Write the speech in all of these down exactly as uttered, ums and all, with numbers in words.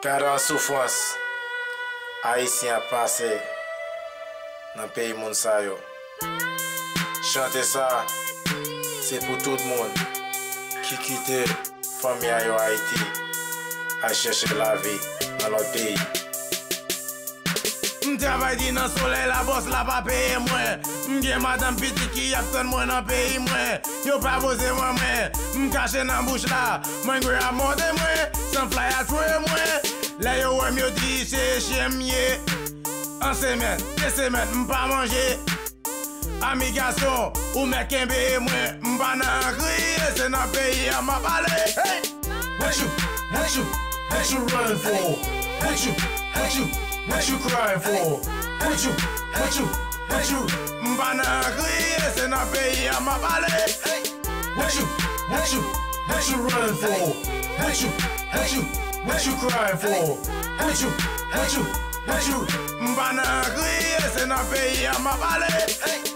Gade an soufrans Ayisyen ap pase nan peyi moun sa yo. Chante sa, se pou tout moun ki kite fanmi a yo Ayiti, al chèche lavi nan lòt peyi. M travay di nan solèy la, bòs la pa peye mwen. M gen madanm, pitit ki ap tann mwen nan peyi mwen. Yo pa poze mwen, mwen. M kache nan bouch la, mwen gwe a mòde mwen. San flay a twe mwen. Lè yo wè m, yo di se chen m ye. An semèn, de semèn, m pa manje. Ami gason, ou mèt kenbe mwen, m pa nan kriye, se nan peyi a m ap ale. Hey! What you, what you, what you run for? What you, what you, what you crying for? What you, what you, what you, m pa nan kriye, se nan peyi a m ap ale. Hey! What you, what you, what you run for? What you, what you, what you crying for? What you, what you, what you, m pa nan kriye, se nan peyi a m ap ale.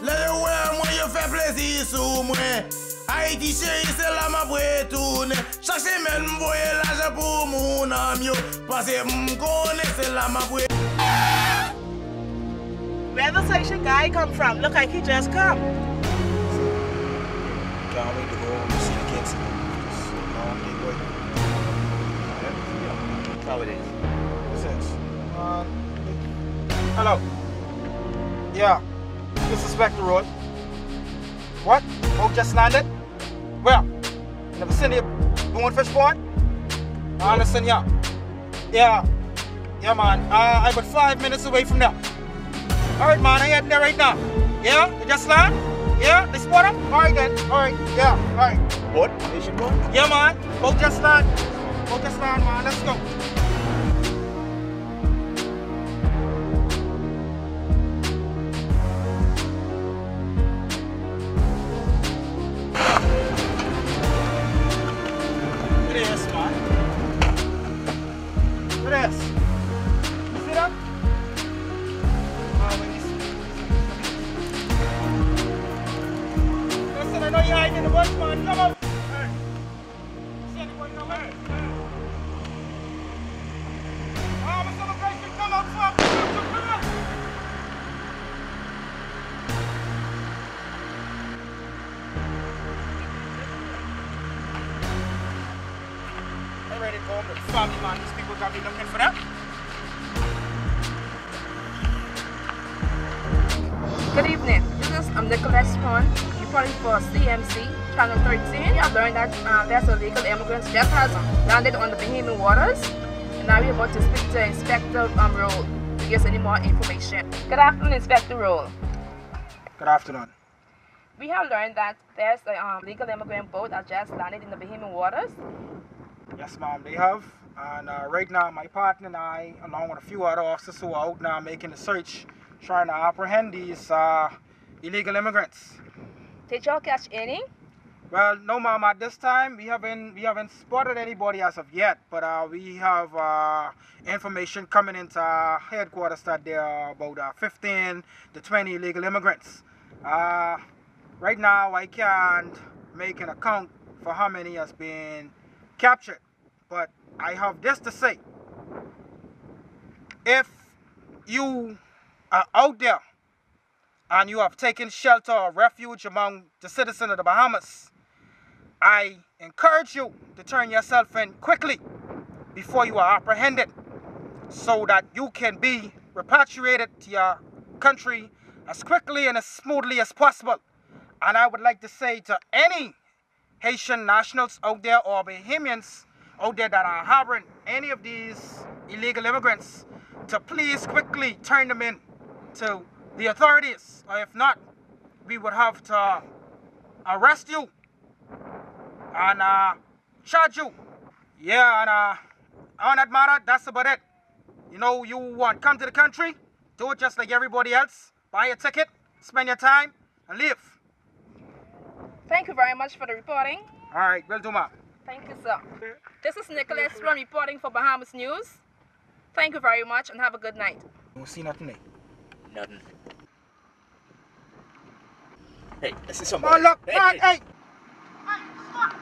Lè yo wè mwen, yo fè plezi sou mwen. Ayiti cheri, se la m ap retounen. Chak semèn, m voye lajan pou moun an m yo. Paske m konnen se la m ap re- Where this Haitian guy come from? Look like he just come. Can't wait to go home and see the kids. Just sit down and enjoy. That's how it is. Makes sense. Uh, hello. Yeah. This is Spectre Road. What? Oh, just landed? Where? You never seen the Bonefish Point? I understand, yeah. Yeah. Yeah, man. Uh, I about five minutes away from there. Alright, man. I heading there right now. Yeah? They just land? Yeah? They spot him? Alright, then. Alright. Yeah. Alright. What? Asian boy? Yeah, man. Boat just land. Boat just land, man. Let's go. Look at this, man. Look at this. You see that? Ah, when you see, listen, I know you're hiding in the bush, man. Come up. Hey. See anybody around? Armed celebration, come out, come out, come out. They ready to go home to the family, man. These people got me looking for them. Good evening. This is um, Nicholas Pond, reporting for C M C, Channel thirteen. We have learned that um, there's illegal immigrants just has landed on the Bahamian waters, and now we're about to speak to Inspector um, Roll to give us any more information. Good afternoon, Inspector Roll. Good afternoon. We have learned that there's a um, legal immigrant boat that just landed in the Bahamian waters. Yes, ma'am, they have. And uh, right now, my partner and I, along with a few other officers who are out now making the search, trying to apprehend these uh, illegal immigrants. Did y'all catch any? Well, no, ma'am. At this time, we haven't we haven't spotted anybody as of yet. But uh, we have uh, information coming into our headquarters that there are about uh, fifteen to twenty illegal immigrants. Uh, right now, I can't make an account for how many has been captured, but I have this to say. If you are out there and you have taken shelter or refuge among the citizens of the Bahamas, I encourage you to turn yourself in quickly before you are apprehended so that you can be repatriated to your country as quickly and as smoothly as possible. And I would like to say to any Haitian nationals out there or Bahamians out there that are harboring any of these illegal immigrants to please quickly turn them in to the authorities, or if not, we would have to arrest you and uh, charge you. Yeah, and uh, on that matter, that's about it. You know, you want come to the country, do it just like everybody else. Buy your ticket, spend your time, and leave. Thank you very much for the reporting. All right, will do, ma'am. Thank you, sir. This is Nicholas from reporting for Bahamas News. Thank you very much and have a good night. Don't see nothing there. Nothing. Hey, I see somebody. Oh, look, hey, man, hey, hey. Hey, stop.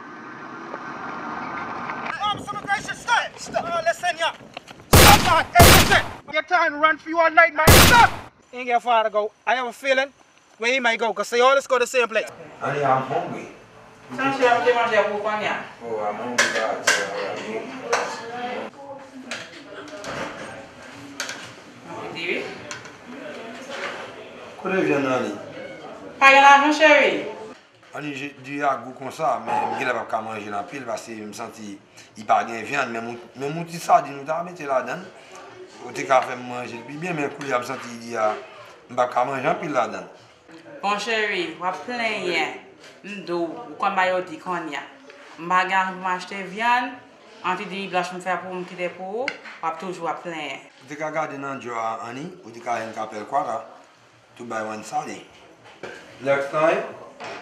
Armed immigration, stop. Stop. Oh, listen, yeah. Hey, listen! Your time run for you all night, man. Stop! Ain't get far to go. I have a feeling where he might go, 'cause they always go the same place. Honey, I'm hungry. Sa chè, m te manje pou ou kounye a. Oh, I'm hungry, God. Mwen di wi. Kote vyann nan li? Pa gen lajan, cheri. Annie, je- diri a gou konsa, men m genlè p ap ka manje l anpil paske m santi li pa gen vyann. Men m, men m yon ti sadin ou ta mete ladan l, ou te ka fè m manje l pi byen, men koulye a m santi diri a, m p ap ka manje anpil ladan l. Bon, cheri, w ap plenyen. M di w, ou konn bagay yo di kounye a. M pa gen lajan pou m achte vyann, an ti diri blanch m fè pou ou, m kite pou ou, w ap toujou ap plenyen. Ou te ka gade nan djò a, Annie, ou te ka jwenn kapèl kwara. To buy one sardine. Next time,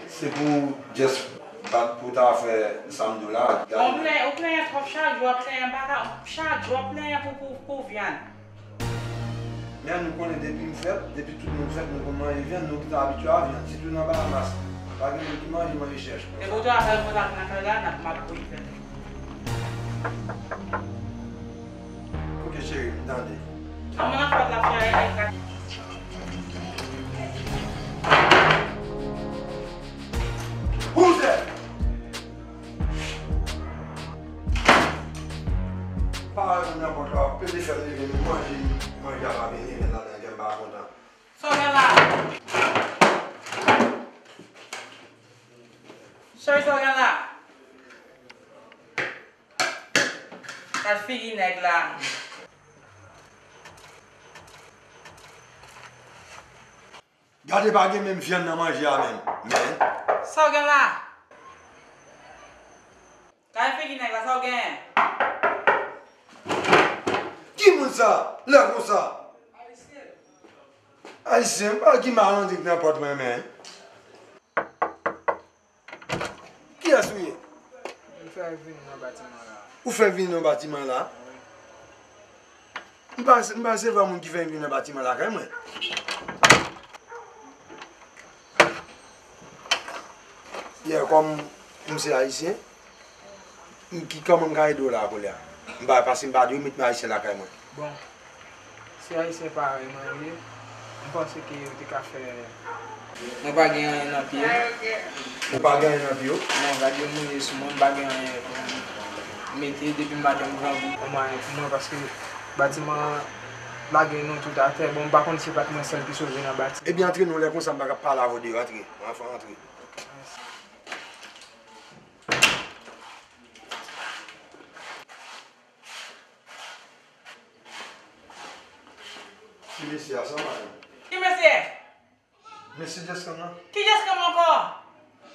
se pou just bat pou ta fè sa m di w la. Bon, ou plenyen, ou plenyen twòp chak jou, w ap plenyen baka, chak jou w ap plenyen pou, pou, pou vyann. Men nou konnen depi m fèt, depi tout moun fèt, nou konn manje vyann, nou gentan abitye a vyann. Sitou nan Bahamas, pa gen moun ki manje, manje chèch konsa. Depi w te al fè kontak nan kay la, n ap, m ap bouyi tèt ou. Ok, cheri, m tande. Kòman nan fòt la, cheri? Who's that? Pa reponn nan pòt la, w ap pede fè m leve, m manje, manje a pa vini, men ladan kè m pa kontan. Sa w gen la? Cheri, sa w gen la? Gad figi nèg la. Gade pa gen menm vyann nan manje a menm. Men. Sa w gen la? Gade figi nèg la, sa w gen? Ki moun sa? Lè konsa? Ayisyen, pa ki malandren k nan pòt mwen, men. Kiyès ou ye? M fè vin nan batiman la. Ou fè vin nan batiman la? M pa, m pa resevwa moun ki fè vin nan batiman lakay mwen. Yeah, kòm m se ayisyen, m ki, kòman m ka ede w la kounye a? M pa, paske m pa dwe met ayisyen lakay mwen. Bon, se ayisyen parèy mwen ou ye, m panse ke ou te ka fè. Mwen pa gen anyen nan pye m. Ou pa gen anyen nan pye w? Non, gade yo mouye sou mwen, m pa gen anyen pou m mete depi maten m grangou. Anmwey pou mwen paske batiman an lage nou tout atè. Bon, m pa konn si se pa t mwen sèl ki sove nan batiman. Ebyen, antre non, lè konsa m pa ka pale avè w deyò, antre. Anfen, antre. Ki mesye a, sa madanm? Ki mesye? Mesye Djèskam nan. Ki Djèskam ankò?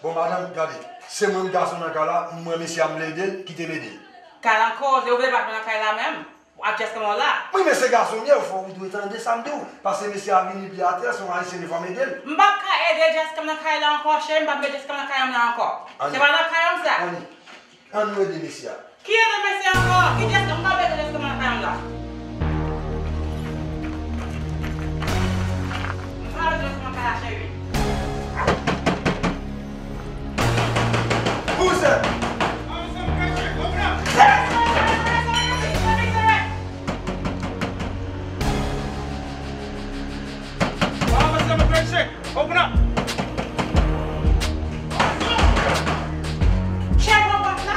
Bon, madanm, gade, se mwen m gason nan kay la, mwen mesye a m vle ede l, kite m ede l. Kay la ankò, se ou vle pa nan kay la menm? Ak Djèskam w la? Wi, men se gason m ye, fò ou dwe tande sa m di w. Paske mesye a vini pye atè, se yon ayisyen, fò m ede l. M p ap ka ede Djèskam nan kay la ankò, cheri, m p ap met Djèskam nan kay an m la ankò. Se pa nan kay an m sa. Annie, ann nou ede mesye a. Ki ede mesye a ankò? Ki Djèskam? M p ap ede Djèskam nan kay an m la. M pa ede Djèskam nan kay la, cheri. Who's that? Officer of immigration, open up! Officer of immigration, open up! Chèf, ouvè pòt la!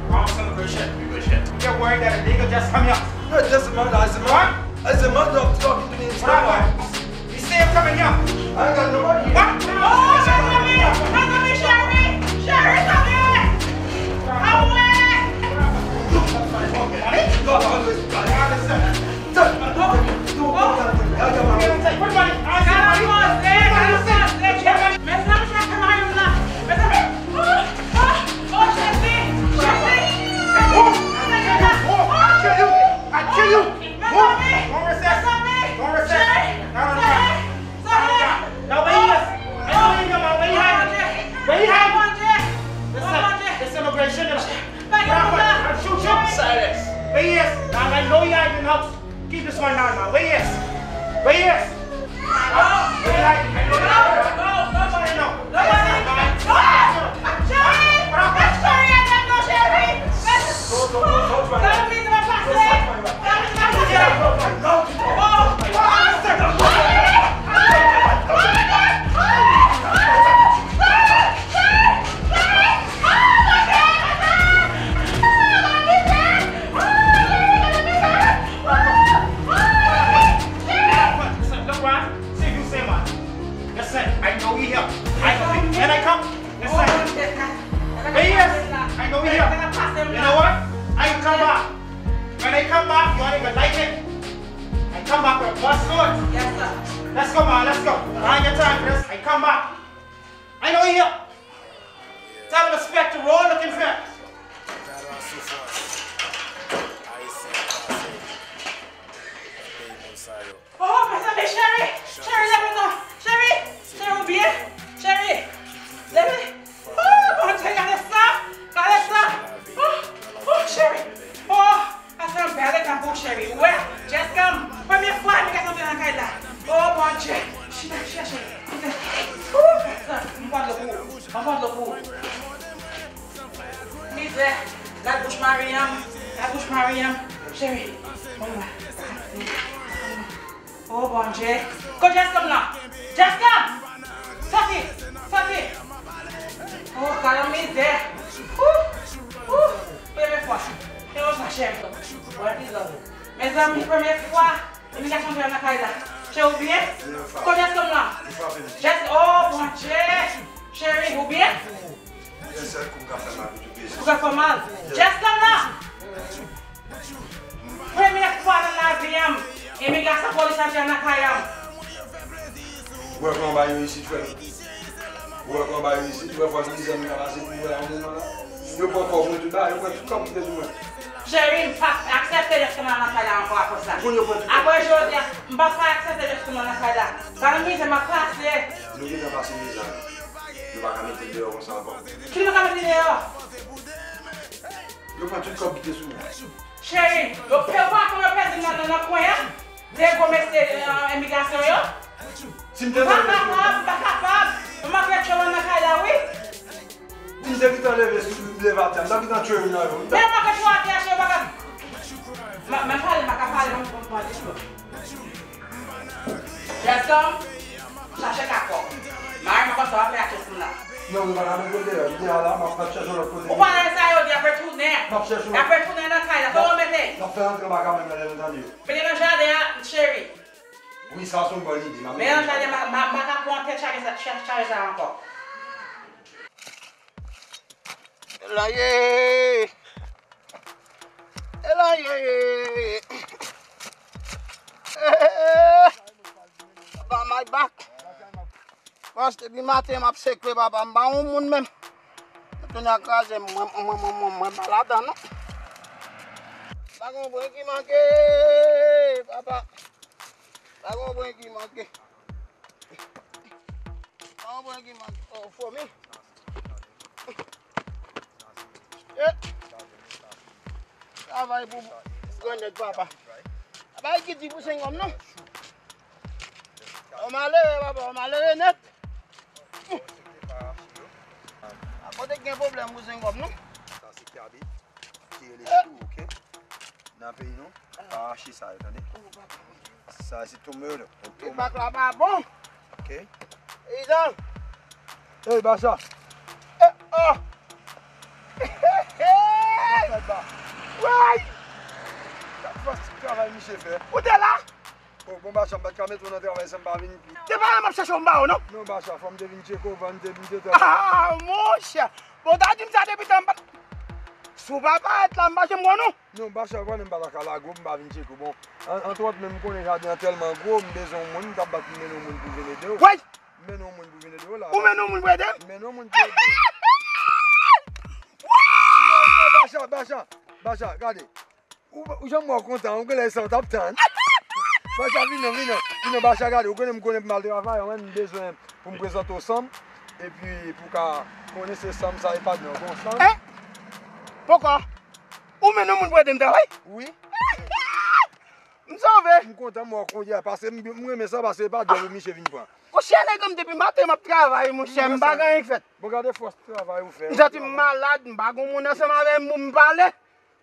Wrong celebration. You're worried that illegal just come here. No, it doesn't matter. As a man, as a man, you're talking to me in Spanish. You see him coming here. I ain't got nobody here. What? Oh, my God. Sherry! Sherry, come here! Come away! Money? Put money. Mezanmi, chèf madanm nan. Mezanmi. Oh, oh, oh, Jezi. Jezi. Mezanmi. I kill you. I kill you. Mezanmi. Don't resist. Mezanmi. Don't resist. Cheri. No, no, no. Cheri. No, no, no. Now, where he is? I know where he is, man. Where he hiding? Where he hiding? Listen, this celebration. I'll shoot you. Silence. Where he is? Now, I know he hiding in the house. Keep this one down now. Where he is? Where he is? Where he hiding? I know he hiding. No, no, no, no, no. Listen, man. No! Cheri! Listen, look, Ron, see you say, man. Listen, I know you here. I know you. Can I come? Listen. Hey, yes, I know you here. You know what? I come back. When I come back, you ain't gonna like it. I come back with a bus load. Yes, sir. Let's go, man. Let's go. I ain't got time for this. I come back. I know you here. Tell them respect the road looking fair. Gade yon soufrans Ayisyen pase nan peyi moun sa yo. Oh, mezanmi, cheri! Cheri, leve non! Cheri! Cheri, ou byen? Cheri! Leve! Oh, Bondye, gade sa! Gade sa! Oh, oh, cheri! Oh, sa se yon bèl egzanp pou ou, cheri. Ou wè? Just come! Premye fwa imigrasyon antre nan kay la. Oh, Bondye! Chita, chita, cheri. Chita. Oh, sa, m pran dlo pou ou. M pran dlo pou ou. Mizè, gad bouch mari an, gad bouch mari an. Cheri, oh, oh, Bondye. Kot Just Come nan? Just Come! Soti! Soti! Oh, gad yon mizè. Ouh! Ouh! Premye fwa. Premye fwa, cheri. Mezanmi, premye fwa. Imigrasyon fè nan kay la. Cheri, ou byen? Kote Just Come nan? Just, oh, Bondye! Cheri, ou byen? Kou ka fè mal. Just Come nan? Premye fwa nan lavi m, imigrasyon polis la fè nan kay la. Ou wè kòman bagay yo isit, frè m? Ou wè kòman bagay yo isit? Ou wè fòs mizè m ka pase pou wè yon moun la? Yo pran kòb mwen tout bagay, yo pran tout kòb ki te sou mwen. Cheri, m p ap aksepte Just Come nan kay la ankò apre sa. Apre jodi a, m p ap ka aksepte Just Come nan kay la. Gade mizè m ap pase. Nou gentan pase mizè. Nou pa ka mete l deyò konsa ankò. Ki nou pa ka mete l deyò? Yo pran tout kòb ki te sou mwen. Cheri, yo pe pa pou yo pèdi nan nan kwen an. De gwo mesye imigrasyon yo. Si m te nan kapab, m pa kapab. M ap fè tchòlò nan kay la, wi. Si m te gentan leve sou leve atè, m t ap gentan tchwe youn nan yo. Men m pa ka tchwe atè, cheri, m pa ka. Men pale, m pa ka pale, m pa ka pale. Just Come, chache kakò. Mari mwen konsa w ap fè ak Just Come nan. Non, nou pa ka met kote a. Li a la, m ap, m ap chèche lòt kote. Ou pa nan sa yo di ap retounen. M ap chèche lòt. Ap retounen nan kay la. Kote w mete? N ap fè antre baka menm nan lè nou tande yo. Mete nan jaden an, cheri. Wi, sa se yon bòn ide. M ap mete nan jaden, m pa ka pran tèt chaje sa ankò. Elaye! Elaye! Papa, my back. Bòs, depi maten m ap sekwe, papa, m pa yon moun menm. Yo tounen kraze m, mwen, mwen, mwen, mwen, mwen pa ladan, non. Pa gen yon bren ki manke, papa. Pa gen yon bren ki manke. Anmwe ki manke. Oh, fomi. Eh. Travay pou grannèg, papa. Travay ki di pou senk òm, non. Ou malere, papa, ou malere nèt. A kote gen pwoblèm pou senk òm, non. Sa se kabit ki rele chou, oke? Nan peyi nou, pa rache sa yo, tande? Sa se tomato. Li bak la pa bon. Oke. Peyizan. Ey, Bacha. Eh, oh. Sa fèt ba. Way! Gad fas travay misye fè. Ou te la? Oh, bon, Bacha, m pa t ka mete w nan travay san m pa vin. Te pa la m ap chèche w m ba w, non? Non, Bacha, fò m te vin tcheke w, fò m te vin tcheke w. Ah, monchè! Bon, w ta di m sa depi tan m pa t. Si w pa parèt la, m pa janm wè w, non. Non, Bacha, w konnen m pa ta ka lage w, m pa vin tcheke w. Bon, an, antwòt, men m konnen jaden an tèlman gwo, m bezwen yon moun, m t ap bat pou m mennen yon moun pou vin ede w. Woy! M mennen yon moun pou vin ede w la. Ou mennen yon moun pou ede m? M mennen yon moun pou ede w. Non, non, Bacha, Bacha, Bacha, gade. Ou, ou janm wè w kontan, ou genlè se sa w t ap tann. Bacha, vin non, vin non, vin non, Bacha, gade, ou konnen m konnen pou m al travay, mwen, m bezwen pou m prezante w san m, epi pou w ka konnen se san m sa, e pa non, bon, san m. Eh? Poko? Ou mennen yon moun pou ede m travay? Wi. M sove. M kontan m wè w kounye a, paske m, m renmen sa, paske e pa djòb ou misye vin pran. Monchè, nèg, m depi maten m ap travay, monchè, m pa gen anyen k fèt. Bon, gade fòs travay ou fè. M santi m malad, m pa gen moun ansanm avè m pou m pale.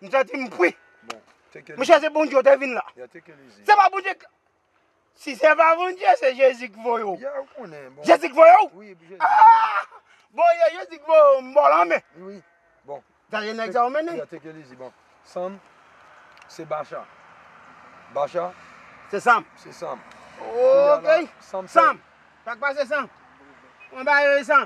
M santi m pri. Bon, take it easy. Monchè, se Bondye w te vin la. Yeah, take it easy. Se pa Bondye k-, si se pa Bondye, se Jezi k voye w. Yeah, ou konnen, bon. Jezi k voye w? Wi, Jezi. Ah! Bon, ye Jezi k voye w, m ba w lanmen. Wi, bon. Sa se nèg sa ou mennen? Yeah, take it easy, bon. Sam, se Bacha. Bacha? Se Sam. Se Sam. Ok. Kounye a la, Sam fè Sam. Sa k pase Sam? Mwen ba yo Sam.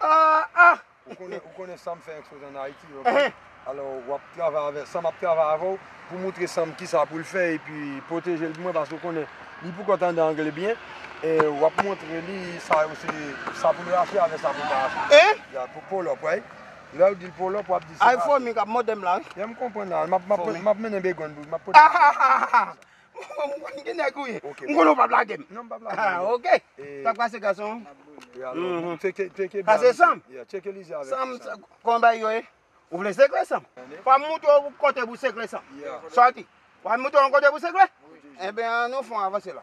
Ah, ah. Ou konnen, ou konnen Sam fè ekspoze ann Ayiti, ok? Ehe. Alò, w ap travay avè, Sam ap travay avè w pou moutre Sam kisa pou l fè epi pwoteje l pou mwen, paske ou konnen li poukò tande angle byen. E w ap montre li sa yo se, sa pou l rache avè sa pou l pa rache. Hein? Ya, pou pull up, wi. Lè w di l pull up, w ap di se rache. Ay, fomi k ap mòde m la, wi. Ya, m konprann la. M ap, m ap, m ap mennen begòn pou, m ap pote. Ah, ah, ah, ah. M konn ki nèg ou ye. Ok. M konnen w p ap lage m. Non, m p ap lage w. Ah, ok. E sa k pase, gason? Ya, alò, tcheke, tcheke byen. Sa se Sam? Ya, tcheke lize avèk Sam, Sam. Sa, kòman bagay yo ye? Ou vle sekre Sam? Fò m moutre w kote pou sekre Sam. Ya. Sòti. Fò m moutre w kote pou sekre? Wi. Enben, ann nou fè yon avanse la.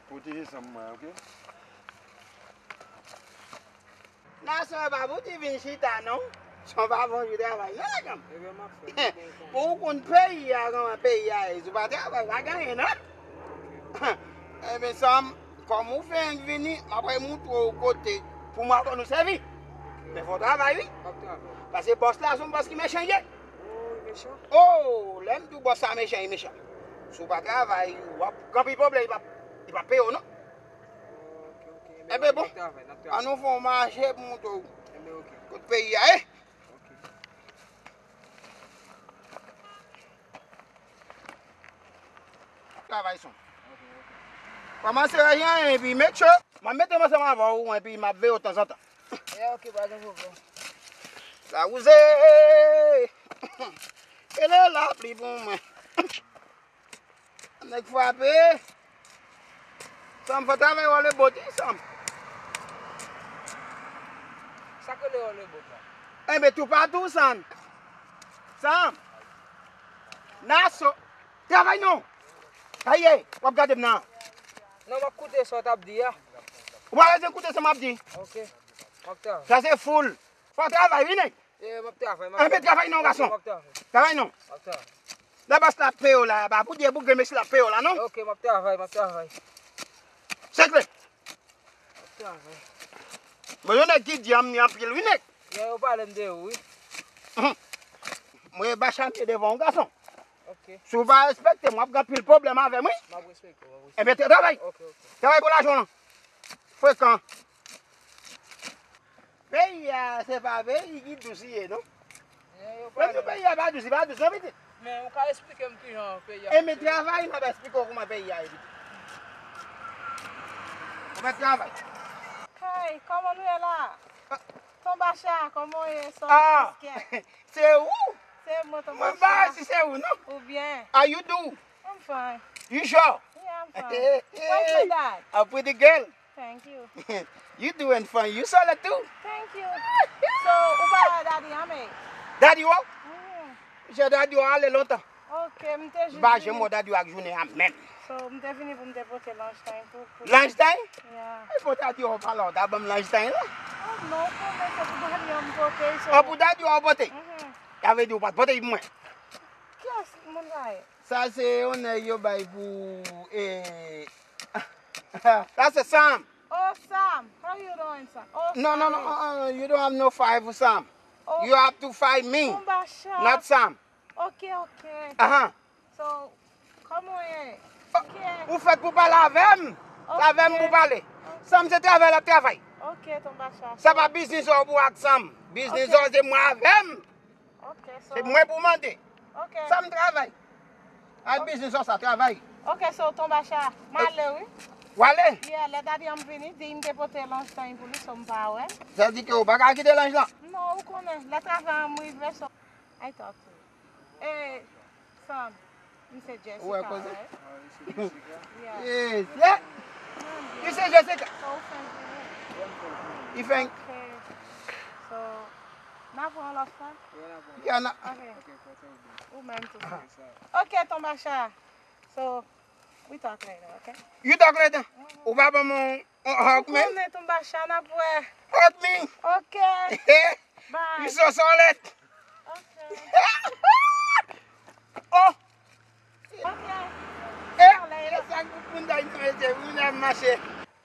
Pwoteje Sam mwen, ok? Nason pa pou ti vin chita, non. Son pa bon jou travay, non, lajan m. Ebyen, m ap fè, m ap fè. Pou ou konn peyi a, kòman peyi a ye, si w pa travay, w pa genyen, non. Ebyen, Sam, kòm ou fenk vini, m ap moutre w kote pou m aprann ou sèvi. Men fò w travay, wi. M ap travay. Paske bòs la, se yon bòs ki mechan, ye. Oh, li mechan? Oh, lè m di w bòs sa mechan, li mechan. Si w pa travay, w ap gen anpil pwoblèm, li p ap, li p ap peye w, non. Ok, ok. Enben, bon, n ap travay, n ap travay. Ann nou fè yon mache pou moutre w. Enben, ok. Kot peyi a ye? Ok. Travay son. Ok, ok. Kòmanse anyen, epi make sure, m ap mete m ansanm avè w, epi m ap veye w tanzantan. Ya, ok, pa gen pwoblèm. Sa wouze! Ele lapli pou mwen. Nèg frape. Sam, fò travay wòl e bòt, wi, Sam. Sa k rele wòl e bòt la? Enben, toupatou, Sam. Sam. Naso. Travay non. Aye, w ap gade m nan. Non, m ap koute sa w t ap di a. Ou pa bezwen koute sa m ap di. Ok. M ap travay. Sa se foul. Fò w travay, wi, nèg. Eh, m ap travay, m ap travay. Anben, travay non, gason. Ok, m ap travay. Travay non. M ap travay. Lè bòs la ap peye w la, pa pou di e bougre mesye l ap peye w la, non? Ok, m ap travay, m ap travay. Sekre. M ap travay. Bon, yon nèg ki di anmye anpil, wi, nèg. Gen yo pale m de ou, wi. Mhm. Mwen, Bacha, m te devan w, gason. Ok. Si w pa respekte m, w ap gen anpil pwoblèm avè m, wi. M ap respekte w, m ap respekte w. Enben, travay. Ok, ok. Travay pou lajan w lan. Frekan. Peyi a, se pa peyi ki dous li ye, non. Eh, yo pale. Menm si peyi a pa dous, li pa dous, non, pitit. Men ou ka esplike m kijan peyi a fonksyone? Enben, travay, m ap esplike w kòman peyi a ye, pitit. Ou mèt travay. Hey, kòman nou ye la? Ah. Ton Bacha, kòman w ye? Sa w... Ah, se ou? Se mwen, Ton Bacha. Mwen pa wè si se ou, non. Ou byen? How you do? I'm fine. You sure? Yeah, I'm fine. Where's my dad? A pretty girl. Thank you. You doing fine. You solid too. Thank you. So, ou pa wè daddy an, men? Daddy w? Mm. Jan daddy w ale lontan. Ok, m te jis vini. M pa janm wè daddy w ak jounen an menm. So, m te vini pou m te pote lunch time pou, pou... Lunch time? Yeah. E bon, daddy w pa la, w ta ban m lunch time la? Oh, non, ou konnen se pou daddy an m pote, so... Oh, pou daddy w w pote? Mhm. Sa vle di w pa t pote l pou mwen? Kiyès moun sa ye? Sa se yon nèg yo bay pou, eh, sa se Sam. Oh, Sam. How you doing, Sam? Oh, no, no, no, Sam. Uh-uh, you don't have no fight with Sam. Oh. You have to fight me, Tonton Bacha, not Sam. Ok, ok. Aha. So, kòman w ye? Ok. Ou fèt pou pale avè m. Ok. Avè m pou pale. Ok. Sam se travay l ap travay. Ok, Tonton Bacha. Sa pa biznis w pou ak Sam. Biznis w se mwen avè m. Ok, so... Se mwen pou mande. Ok. Sa m travay. Al biznis sa, sa travay. Ok, so Tonton Bacha, m ale wi. W ale? Yeah, lè daddy an vini, di m te pote lunch time pou li, so m pa wè. Sa di ke ou pa ka kite lunch lan? Non, ou konnen, lè travay an m rive, so I talk to you. Eh, Sam, m se Jessica, right? Ou wè koze? Yeah. Yes, yeah. You say Jessica? So, ou fenk vini? Li fenk. Ok. So, n a pran lòt fwa? Yeah, n a. Ok. Ou menm tou. Ok, Tonton Bacha. So, we talk later, ok? You talk later? Mhm. Ou pa ban m yon, yon hug, man? Ou konnen Tonton Bacha, n ap wè. Hug me. Ok. Bye. You so solid. Oh! Ok. Eh, e sa k pou moun bay nou mete, moun ap mache.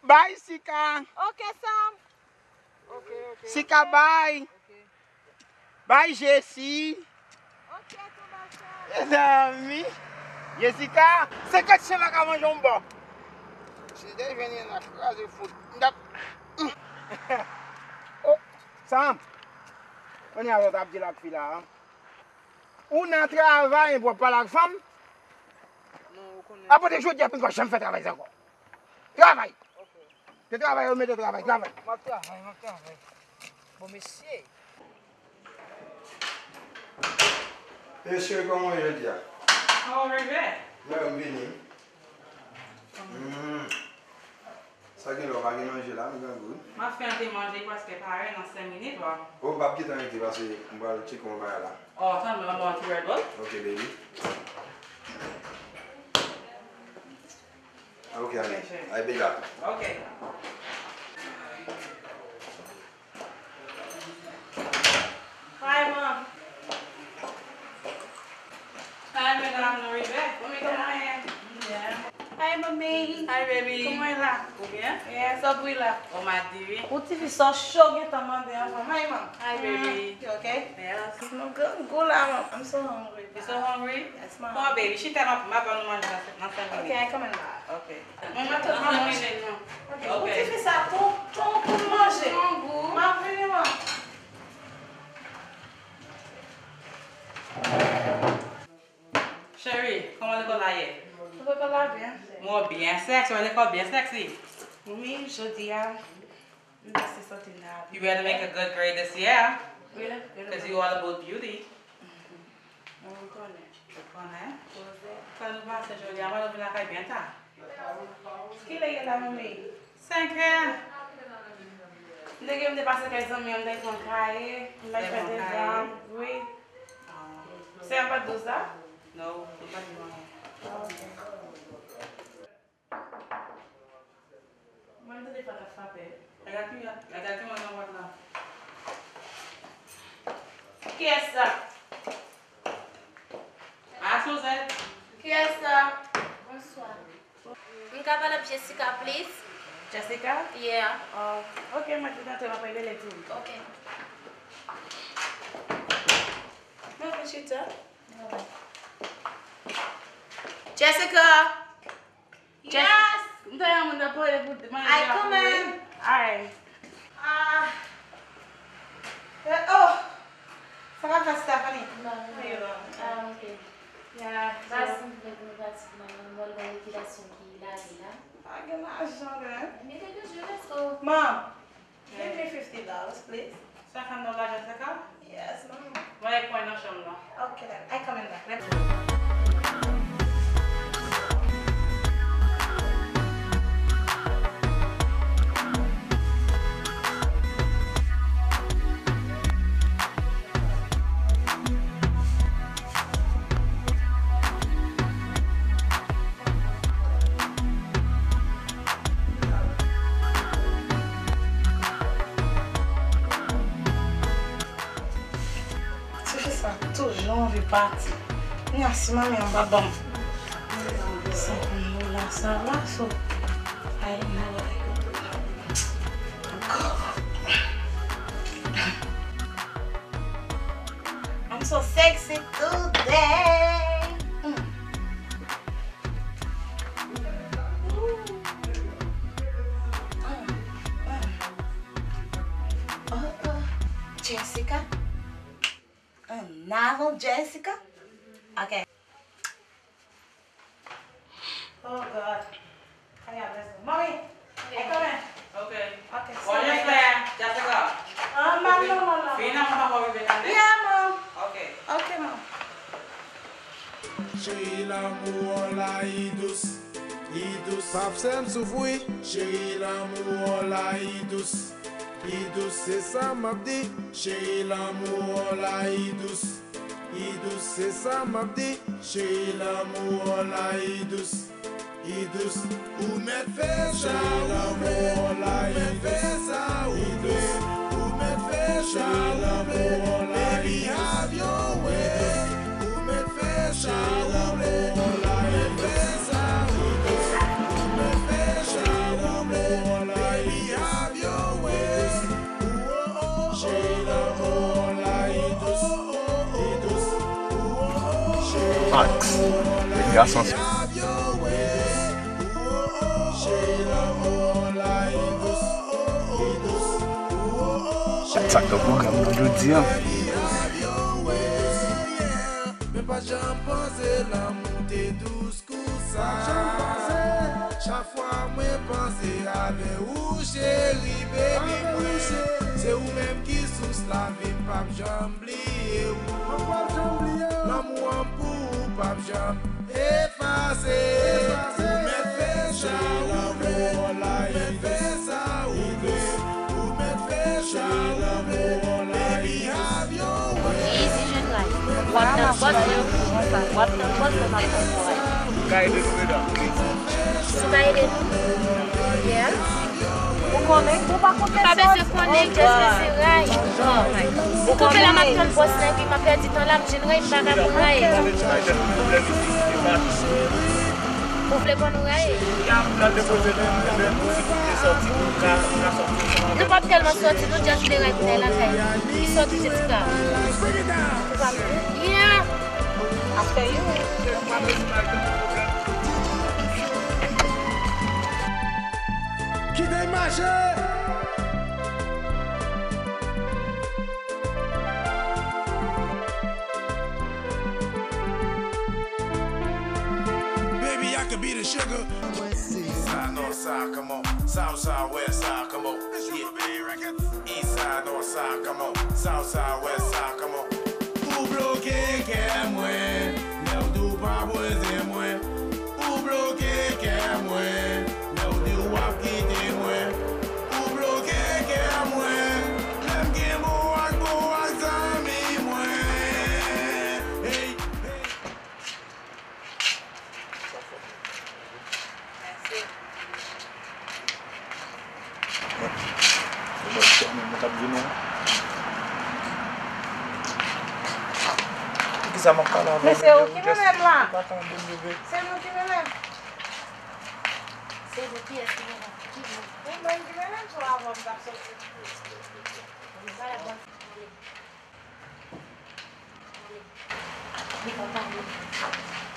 Bay Sika. Ok, Sam. Ok, ok. Sika bay. Ok. Bay Jesi. Ok, tonton Sam. Mezanmi. Jesika, senkant chen pa ka manje yon bò. Si te jwenn yon la kraze fout. M t ap Oh, Sam. Kounye a lòt ap di l ak fi la a. Ou nan travay, epi w ap pale ak fanm? Non, ou konnen. Apatir de jodi a, pinkò janm fè travay sa ankò. Travay! Ok. Te travay, yo mete travay, travay. M ap travay, m ap travay. Bon, mesye. E cheri, kòman w ye jodi a? Kòman w rive? Mwen, m vini. Mm. Sa gen lè w pa gen manje la, m grangou wi. M ap fè yon ti manje paske pare nan senk minit, wa. O, m p ap gentan rete paske m pral tcheke yon bagay la. O, tann mwen, ban mwen yon ti Red Bull. Ok, baby. Ok, ale. Ok, cheri. Ay, bega. Ok. Hi, Mom. Hi, medam, nou rive? Mami, kòman w ye? Byen. Hi, Mami. Hi, baby. Kòman w ye la? Ou byen? Yes, sa w bri la? O, m ap di wi. Ou ti fi sa w cho gentan mande anvan. Hi, Mom. Hi, baby. You okay? Yes. Mwen grangou la, Mom. I'm so hungry. You so hungry? Yes, Mom. Bon, baby, chita, m ap, m ap ban nou manje nan, nan senk minit. Okay, I coming back. Okay. Mwen mwen tout mwen manje non. Ok. Ou ti fi sa tonton pou manje. M ap vini, man. Cheri, kòman lekòl la ye? Lekòl la byen. Mwen byen sexy, wè lekòl byen sexy. Wi, jodi a, m pase soti nan. You better make a good grade this year. Wi, wi. Because you all about beauty. Mwen konnen. Ou konnen? Poze. Sa nou pase jodi a, mwen vin lakay byen ta. Kilè ye la, manmi? Senk è. M te gen, m te pase kay zanmi an, m te pran kaye, m te fè devan, wi. Se yon pa douz la? Non, m pa di anyen. Ah, ok. Mwen, m tande pòt ap frape. Gade ki, gade ki mwen nan pòt la. Kiyès sa? A, Suzette. Kiyès sa? Bonswa. M ka pale ak Jessica, please? Jessica? Yeah. Oh, ok, mwen te tante, m ap rele tou. Ok. Mwen vin chita. Jessica! Yes! M te yon moun nan pale pou manje a pou ou. Ay. Ah. Eh, oh! Sa k ap fè Stephanie? Non, non. How you doing? Ah, ok. Yeah, so. Baz, m vle pou nou pati nan yon bòl nan likilasyon ki lage la. Pa gen lajan, man. Mete de jeu, let's go. Mom, give me fifty dollars, please. Sa fanm nan lajan sa ka? Yes, mom. Mwen e pran nan chanm nan. Okay, then. I coming back. Let me Ti fi sa toujou anvi pati. Nya si manmi an pa ban m senkant dola sa la, so, I know I go do that. I'm so sexy today. Mm. Oh, oh. Jessica? Another Jessica? Okay. Oh God. Kaya bless me. Mommy, I coming. Okay. Okay, so Bonjour, Jessica. Ah, mom, no, no, no. Vin nan mwen pa rive tande. Yeah, mom. Okay. Okay, mom. Cheri, lanmou w la, li dous, li dous. P ap fè m soufri. Cheri, lanmou w la, li dous, li dous. Se sa m ap di. Cheri, lanmou w la, li dous, li dous. Se sa m ap di. Cheri, lanmou w la, li dous, li dous. Ou mèt fè sa ou vle, ou mèt fè sa ou vle, ou mèt fè sa ou vle. Baby, have your Max. Gason. Sa k nan pwogram nan jodi a? Men pa janm panse lanmou te dous konsa. Chak fwa mwen panse avè ou, cheri, baby mwen, se ou menm ki sous lavi m, p ap janm bliye w. Lanmou an pou ou p ap janm efase. Ou mèt fè sa ou vle, ou mèt fè sa ou vle, ou mèt fè sa ou vle. Baby, have your way. Easy, jèn la. W ap tann bòs, mwen, w ap tann bòs, mwen, m ap tann kouray. Ka ede nou, medam. Si w pa ede nou, yeah. Ou konnen? Ou pa konte sòt. Pa bezwen konnen, just lese ray. Ou kanpe la, m ap tann bòs la, epi m ap pèdi tan la, m jwenn ray, m pa ka pran ray. Ou vle ban nou ray? Nou p ap tèlman sòti, nou just vle ray pou n al lakay. Li sòti Jessica. Ou pa vle? Yeah. After you. Kite m mache! Baby, I could be the sugar. Sa non sa, come on. Sa ou sa wè sa, come on. Yeah. Isa non sa, come on. Sa ou sa wè sa, come on. Ou bloke kè mwen, lè w di w pa bweze mwen. Ou bloke kè mwen, lè w di w ap kite mwen. Ou bloke kè mwen, lè m gen bon ak bon ak zanmi mwen. Hey, hey. Mwen, mwen, mwen t ap di nou. Poukisa m ap pale avè w, bebe? Ou just, ou pa tande m, bebe. Se nou ki mennen m. Se nou kiyès ki mennen m? Ki nou? Ou menm ki mennen m sou la vòm k ap soti.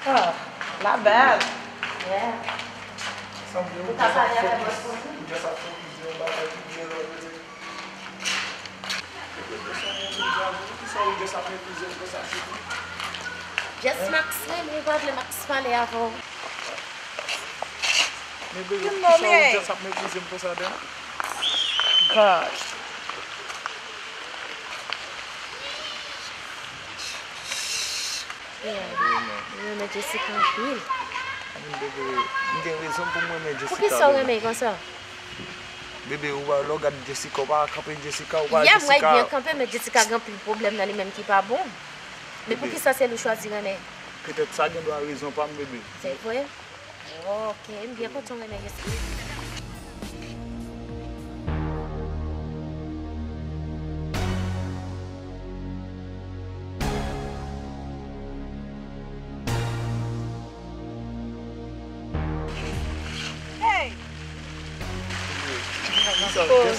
Ah, la belle. Yeah. Sanble ou just ap fè plizyè, ou just ap fè plizyè bagay, plizyè lòt. Poukisa ou just ap meprize m konsa, cheri? Just Max renmen, ou pa vle Max pale avè w. Men bebe, poukisa ou just ap meprize m konsa, den? God. Yeah. Mwen renmen Jessica anpil. Amen, bebe, m gen rezon pou m renmen Jessica, bebe. Poukisa w renmen l konsa? Bebe, ou pa, lè w gad Jessica, ou pa kanpe Jessica, ou pa Jessica. Yeah, m byen kanpe, men Jessica gen anpil pwoblèm nan li menm ki pa bon. Men poukisa se li w chwazi renmen? Petèt sa gen dwa rezon pa m, bebe. Se vre? Ok, m byen kontan w renmen Jessica. Hey! Poze.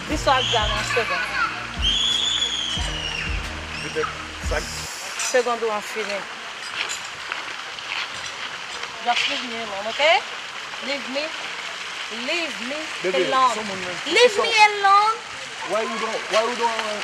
Di sa w ap di a nan segonn. Segonn ou an fini. Just leave me alone, ok? Leave me, leave me alone. Leave me alone. Why you don't, why you don't, uh,